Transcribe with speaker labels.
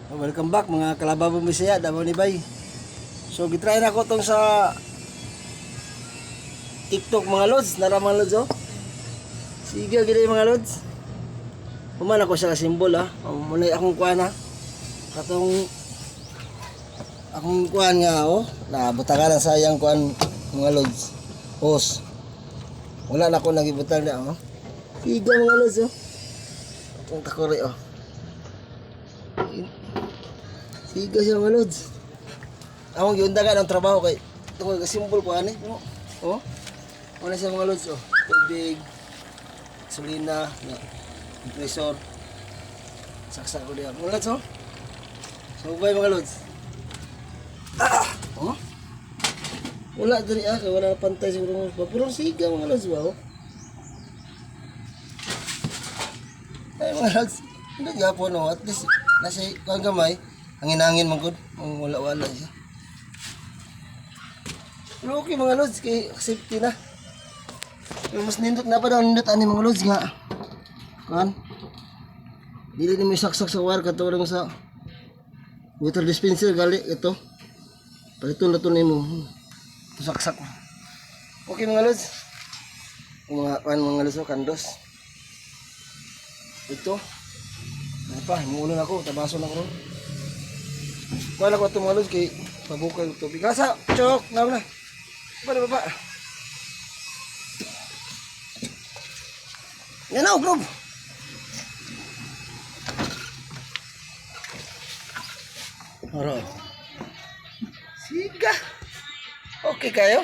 Speaker 1: Welcome back, mga kalababong Bisaya, Davao ni Bay. So gitry na ko tong sa TikTok, mga lods, nara mga lods oh. Sige gid mga lods. Human ako sa simbol ah. Muna akong kuan ah. Katong akong kuan nga oh, nabutangan ang sayang kuan, mga lods. Hose. Wala na ko nagibutang na oh. Sige mga lods oh. Akong takuri oh. Siga siya, mga lods. Among giundangan ang trabaho kay tungod ka simbol ko ani. Oh. Oh. Wala siya, mga lods oh. Tubig, gasolina, na compressor. Saksak ko diya. Mga lods oh. So bye, mga lods. Ah! Oh. Wala diri ah, kay wala na pantay siguro mo. Pero siga, mga lods ba oh. Ay, mga lods. Hindi gapon no, at least nasa kuan gamay. Hangin-hangin man gud, wala-wala siya. Pero okay, mga lods, kay safety na. Pero mas nindot na pa daw, nindot ani, mga lods, nga. Kuan. Dili ni mo saksak sa wire kato lang sa water dispenser gali ito. Paliton na to nimo. Saksak. Okay, mga lods. Mga kuan, mga lods, oh, kandos. Ito. Ano pa, himulo na ako, tabaso na ako ron. Kuha na ko ito, mga lods, kay pabukay yung tubig. Kasa, chok, na na. Baba, baba. Yan na, bro. Oro. Siga. Okay kayo.